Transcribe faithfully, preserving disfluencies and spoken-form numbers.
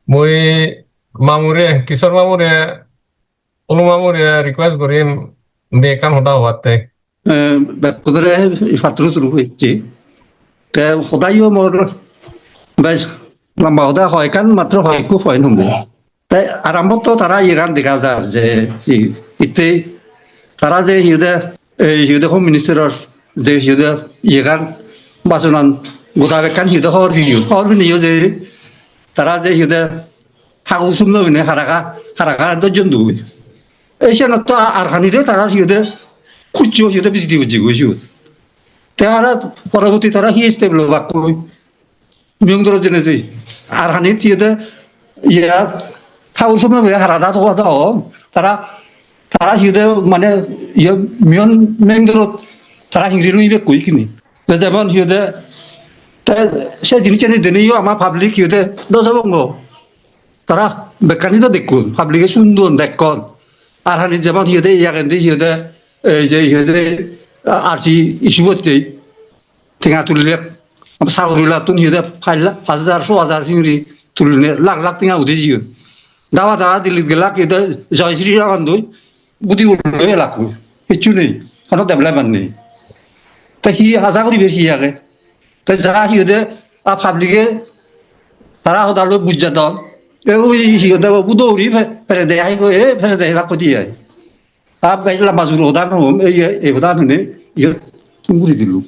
Mui mamure, Kishore mamure, Olu mamure request gorim de ekkan hoda hobatte. Eh, bekkunore patturu turu hoyecche. Te hodayo mor bej lamba hoda, hoi ekkan matro hoi ekku point hombe. Te arambot to tara iyegan dega jar je hi, itte tara je hi hoide, ei hi hoide Home Minister-or je hi hoide iyegan bajonan goda bekkan hi hoide hobor peyo. Hobor peineyo je tara je hi hoide hagoj sum no pine haraga, haraga dojjon dui. Ei senot to a-, ar hani de tara hi hoide kuccho hi hoide bijidi bujji goi siyot. Te aro poroborti tara hi step lo bakkoi? Miyong doro jene je. Ar hani hi hoide iya hagoj sum no pine harada to hoda on. Tara, tara hi hoide mane iya miyon meng doro tara hingiri nui bekkoi kini. Te jemon hi hoide, te se jinisani deneyo ama public hi hoide dojo bongo. Tara bekkani do dekkon, public-e sundon dekkon. Ar hani jemon hi hoide, iyagendi hi hoide, ei je hi hoide, a-, R C issue gotte, tenga tulle, sagori lattun hi hoide, pach la-, pach hajar, so hajar singiri tuline, lakh lakh tenga udi jiyon. Dawa dawa Dillit gelak hi hoide, Joy Sri Ram andoi, budi ulo elakko, hissu nei, hono development nei. Te hi aja guribe hi age? Te ja hi hoide, a public-e tara hoda loi bujjadon. E ui hi hoide, bu dori fe-, fere de ai go, e fere de ai bakko di ai. A bej lamba juro hoda no hom, ei, ei hoda hone, iye tunguri dilu.